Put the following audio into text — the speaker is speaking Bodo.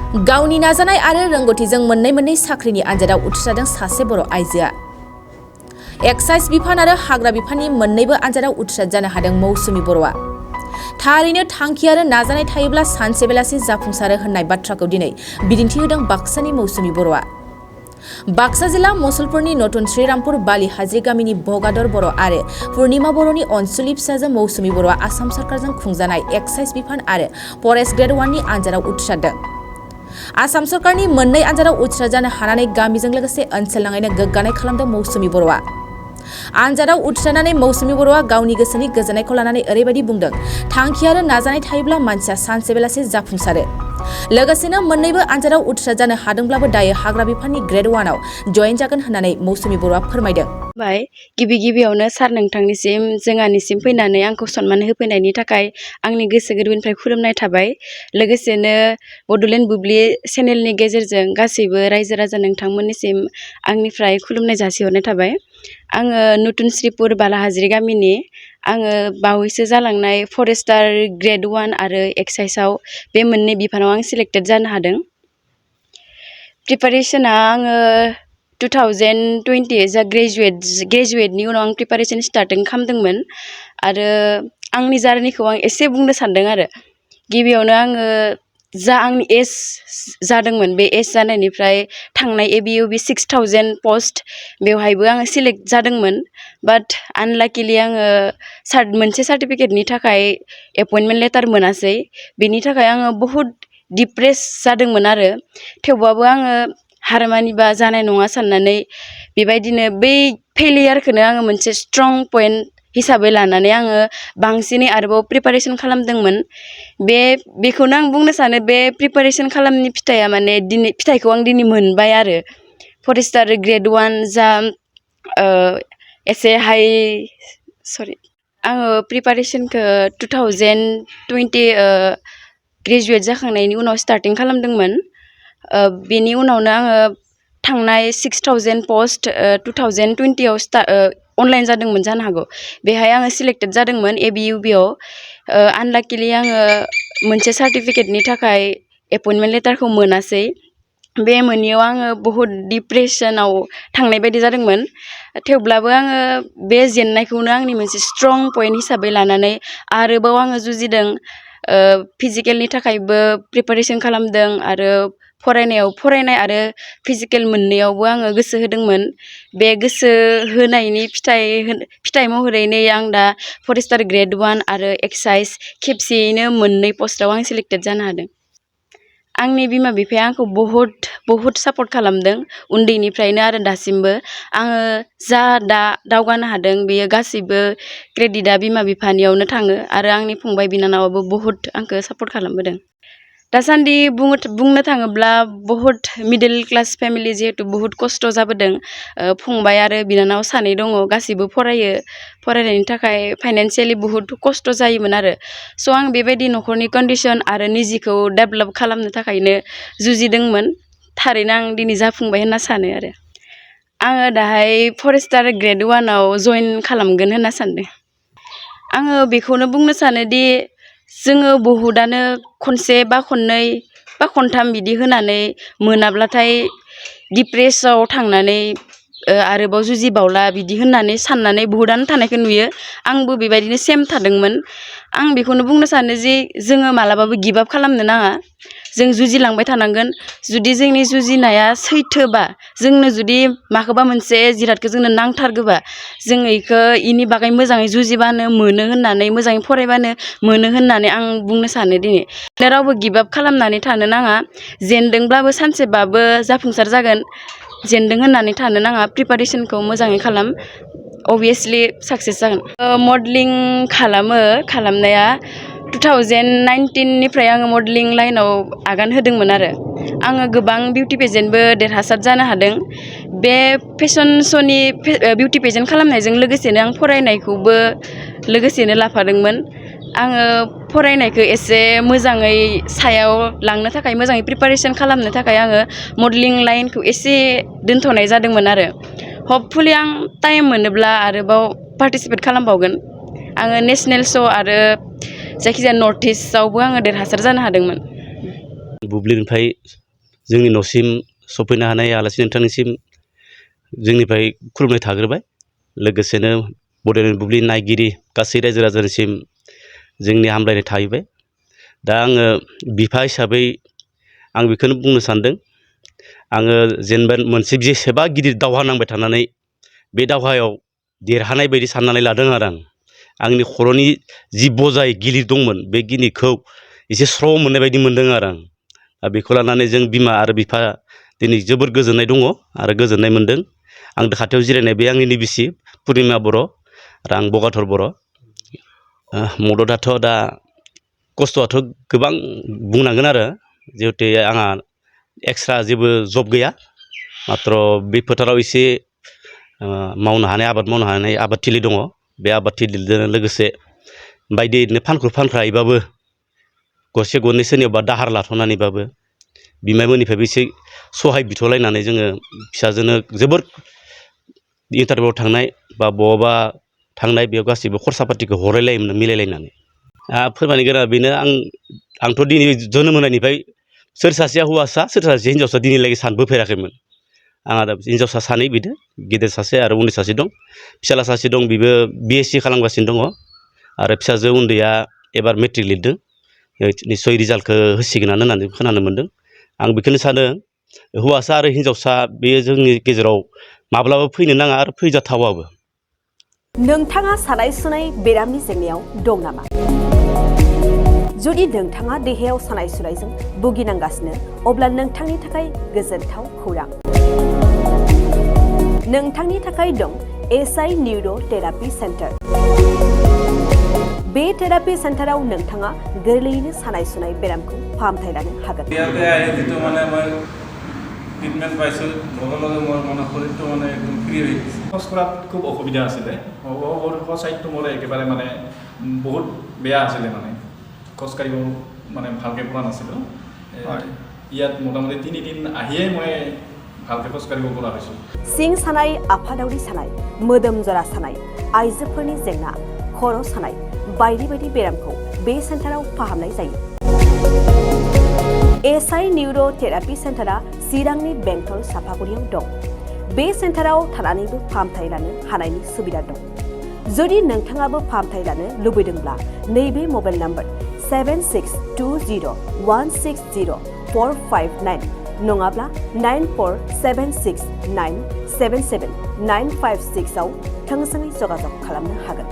गावनि नाजानाय आरो रोंगौथिजों मोननै साख्रिनि आनजादाव उथ्रिसारदों सासे बर' आइजोआ। एक्साइज बिफान आरो हाग्रा बिफाननि मोननैबो आनजादाव उथ्रिसार जानो हादों मौसुमि बर'आ। थारैनो थांखि आरो नाजानाय थायोब्ला सानसे बेलासि जाफुंसारो होननाय बाथ्राखौ दिनै बिदिन्थि होदों बाक्सानि मौसुमि बर'आ। बाक्सा जिल्ला मसलपुरनि नतुन श्रीरामपुर बालि हाजि गामिनि भगादर बर' आरो पुर्णिमा बर'नि अनसुलि फिसाजो मौसुमि बर'आ आसाम सरकारजों खुंजानाय एक्साइज बिफान आरो फरेस्ट ग्रेड 1 नि आनजादाव उथ्रिसारदों। आसाम सरकारनि मोननै आनजादाव उथ्रिसार जानो हानानै गामिजों लोगोसे ओनसोलनाङैनो गोग्गानाय खालामदों मौसुमि बर'आ। आनजादाव उथ्रिसारनानै मौसुमि बर'आ गावनि गोसोनि गोजोननायखौ लानानै ओरैबायदि बुंदों, थांखि आरो नाजानाय थायोब्ला मानसिया सानसे बेलासि जाफुंसारो। लोगोसेनो मोननैबो आनजादाव उथ्रिसार जानो हादोंब्लाबो दायो हाग्रा बिफाननि ग्रेड 1 आव जयेन जागोन होननानै मौसुमि बर'आ फोरमायदों। गिबियावनो सार नोंथांनिसिम जोंहानिसिम फैनानै आंखौ सन्मान होफैनायनि थाखाय आंनि गोसो गोरबोनिफ्राय खुलुमनाय थाबाय। लोगोसेनो बड'लेण्ड बुब्लि चेनेलनि गेजेरजों गासैबो रायजो राजा नोंथांमोननिसिम आंनिफ्राय खुलुमनाय जासिहरनाय थाबाय। आङो नतुन श्रीपुर बालाहाज्रि गामिनि। आङो बावैसो जालांनाय फरेस्टार ग्रेड 1 आरो एक्साइजआव बे मोननै बिफानाव आं सिलेक्टेड जानो हादों। प्रिपारेसना आङो 2020 जा ग्रेजुवेटनि उनाव आं प्रिपारेसन स्टार्टिं खालामदोंमोन आरो आंनि जार्निखौ आं एसे बुंनो सानदों आरो। गिबियावनो आङो जा आंनि एज जादोंमोन बे एज जानायनिफ्राय थांनाय ABUB 6000 पस्ट बेवहायबो आङो सिलेक्ट जादोंमोन। बाट आनलाकिलि आङो मोनसे सार्टिफिकेटनि थाखाय एपइन्टमेन्ट लेटार मोनासै। बेनि थाखाय आङो बहुद डिप्रेस जादोंमोन आरो। थेवबाबो आङो हारमानिबा जानाय नङा साननानै बेबायदिनो बै फेलियारखौनो आङो मोनसे स्ट्रं पइन्ट हिसाबै लानानै आङो बांसिनै आरोबाव प्रिपारेसन खालामदोंमोन। बेखौनो आं बुंनो सानो, बे प्रिपारेसन खालामनायनि फिथाइया माने फिथाइखौ आं दिनै मोनबाय आरो। फरेस्टार ग्रेड 1 जा एसे आङो प्रिपारेसनखौ 2020 ग्रेजुवेट जाखांनायनि उनाव स्टार्टिं खालामदोंमोन। बेनि उनावनो आङो थांनाय 6000 पस्ट 2020 आव अनलाइन जादोंमोन जानो हागौ। बेहाय आङो सिलेक्टेड जादोंमोन ABUB आव। आनलाकिलि आङो मोनसे सार्टिफिकेटनि थाखाय एपइन्टमेन्ट लेटारखौ मोनासै। बे मोनैयाव आङो बहुद डिप्रेसनाव थांनाय बायदि जादोंमोन। थेवब्लाबो आङो बे जेननायखौनो आंनि मोनसे स्ट्रं पइन्ट हिसाबै लानानै आरोबाव आङो जुजिदों। फिजिकेलनि थाखायबो प्रिपारेसन खालामदों आरो फरायनाय आरो फिजिकेल मोननैयावबो आङो गोसो होदोंमोन। बे गोसो होनायनि फिथाइ महरै नै आं दा फरेस्टार ग्रेड 1 आरो एक्साइज खेबसेयैनो मोननै पस्टआव आं सिलेक्टेड जानो हादों। आंनि बिमा बिफाया आंखौ बहुद सापर्ट खालामदों उन्दैनिफ्रायनो आरो दासिमबो। आङो जा दा दावगानो हादों बेयो गासैबो क्रेडिटआ बिमा बिफानियावनो थाङो आरो आंनि फंबाय बिनानावाबो बहुद आंखौ सापर्ट खालामबोदों। दासान्दि बुंनो थाङोब्ला बहुद मिडल क्लास फेमिलि, जिहेतु बहुद खस्थ' जाबोदों। फंबाय आरो बिनानाव सानै दङ, गासिबो फरायो। फरायनायनि थाखाय फाइनान्सियेलि बहुद खस्थ' जायोमोन आरो। स' आं बेबायदि न'खरनि कन्डिसन आरो निजिखौ डेभेलप खालामनो थाखायनो जुजिदोंमोन। थारैनो आं दिनै जाफुंबाय होनना सानो आरो। आङो दाहाय फरेस्टार ग्रेड 1 आव जइन खालामगोन होनना सानदों। आङो बेखौनो बुंनो सानोदि जोङो बहुदानो खनसे बा खननै बा खनथाम बिदि होनानै मोनाब्लाथाय डिप्रेसाव थांनानै आरोबाव जुजिबावला बिदि होननानै साननानै बहुदानो थानायखौ नुयो। आंबो बेबायदिनो सेम थादोंमोन। आं बेखौनो बुंनो सानो जे जोङो मालाबाबो गिभ आप खालामनो नाङा। जों जुजिलांबाय थानांगोन। जुदि जोंनि जुजिनाया सैथोबा, जोंनो जुदि माखौबा मोनसे जिरादखौ जोंनो नांथारगौबा, जों इनि बागै मोजाङै जुजिबानो मोनो होननानै, मोजाङै फरायबानो मोनो होननानै आं बुंनो सानो दिनै। रावबो गिभ आप खालामनानै थानो नाङा। जेनदोंब्लाबो सानसेबाबो जाफुंसार जागोन। जेनदों होननानै थानो नाङा। प्रिपारेसनखौ मोजाङै खालाम, अभियासलि साक्सेस जागोन। मडेलिं खालामनाया 2019 निफ्राय आङो मडेलिं लाइनाव आगान होदोंमोन आरो। आङो गोबां बिउटि पेजेन्टबो देरहासार जानो हादों। बे फेशन श'नि बिउटि पेजेन्ट खालामनायजों लोगोसेनो आं फरायनायखौबो लोगोसेनो लाफादोंमोन। आङो फरायनायखौ एसे मोजाङै सायाव लांनो थाखाय, मोजाङै प्रिपारेसन खालामनो थाखाय आङो मडेलिं लाइनखौ एसे दोनथ'नाय जादोंमोन आरो। हपफुलि आं टाइम मोनोब्ला आरोबाव पार्टिसिपेट खालामबावगोन। आङो नेसनेल श' आरो जायखिजाया नर्थ इस्टआवबो आङो देरहासार जानो हादोंमोन। बुब्लिनिफ्राय जोंनि न'सिम सफैनो हानाय आलासि नोंथांनिसिम जोंनिफ्राय खुलुमनाय थाग्रोबाय लोगोसेनो बड'लेण्ड बुब्लि नायगिरि गासै रायजो राजानिसिम जोंनि हामलायनाय थाहैबाय दा आङो बिफा हिसाबै आं बेखौनो बुंनो सानदों आङो जेनेबा मोनसे जेसेबा गिदिर दावहा नांबाय थानानै बे दावहायाव देरहानाय बायदि साननानै लादों आरो आंनि खर'नि जि बजाय गिलिर दंमोन बे गिलिरखौ एसे स्र' मोननाय बायदि मोनदों आरो आं बेखौ लानानै जों बिमा आरो बिफा दिनै जोबोर गोजोननाय दङ आरो गोजोननाय मोनदों आं खाथियाव जिरायनाय बे आंनिनो बिसि पुर्निमा बर' आरो आं बगाथर बर' मददआथ' दा खस्थ'आथ' गोबां बुंनांगोन आरो जिहेथु आंहा एक्सट्रा जेबो जब गैया माथ्र बे फोथाराव एसे मावनो हानाय आबाद मावनो हानाय आबादथिलि दङ बे आबादथिलिजों लोगोसे बायदि ओरैनो फानख्रुब फानख्रायैबाबो गरसे गरनै सोरनियावबा दाहार लाथ'नानैबाबो बिमायमोननिफ्रायबो एसे सहाय बिथ'लायनानै जोङो फिसाजोनो जोबोर इन्टारभिउआव थांनाय बा बहाबा थांनाय बेयाव गासैबो खरसा पातिखौ हरायलायोमोन मिलायलायनानै फोरमायनो गोनाङा बेनो आंथ' दिनै जोनोम होनायनिफ्राय सोर सासेया हौवासा सोर सासेया हिनजावसा दिनैलागै सानबोफेराखैमोन आंहा दा हिनजावसा सानै बिदो गेदेर सासे आरो उन्दै सासे दं फिसाला सासे दं बिबो BSc खालामगासिनो दङ आरो फिसाजो उन्दैया एबार मेट्रिक लिरदों निस्सय रिजाल्टखौ होसिगोनानो होननानै खोनानो मोनदों आं बेखौनो सानो हौवासा आरो हिनजावसा बेयो जोंनि गेजेराव माब्लाबा फैनो नाङा आरो फैजाथावाबो नोंथाङा सानाय सुनाय बेरामनि जेंनायाव दं नामा जुदि नोंथाङा देहायाव सानाय सुनायजों भुगिनांगासिनो अब्ला नोंथांनि थाखाय गोजोनथाव खौरां नोंथांनि थाखाय दं SI निउर' थेरापि सेन्टार बे थेरापि सेन्टाराव नोंथाङा गोरलैयैनो सानाय सुनाय बेरामखौ फाहामथाय लानो हागोन ট্ৰিটমেণ্ট পাইছোঁ লগে লগে মোৰ মানে শৰীৰটো মানে একদম ফ্ৰী হৈ গৈছে খোজ কঢ়াত খুব অসুবিধা আছিলে চাইডটো মোৰ একেবাৰে মানে বহুত বেয়া আছিলে মানে খোজ কাঢ়িব মানে ভালকৈ পৰা নাছিলোঁ ইয়াত মোটামুটি 3 দিন আহিয়ে মই ভালকৈ খোজ কাঢ়িব পৰা হৈছোঁ सिं सानाय आफादावरि सानाय मोदोम जरा सानाय आइजोफोरनि जेंना खर' सानाय बायदि बायदि बेरामखौ बे सेन्टाराव फाहामनाय जायो SI निउर' थेरापि सेन्टारा चिरांनि बेंटल सापागुरियाव दं बे सेन्टाराव थानानैबो फाहामथाय लानो हानायनि सुबिदा दं जुदि नोंथाङाबो फाहामथाय लानो लुबैदोंब्ला नैबे मबाइल नाम्बार 7620160459 नङाब्ला 9476977956 आव थोंजोङै जगाजग खालामनो हागोन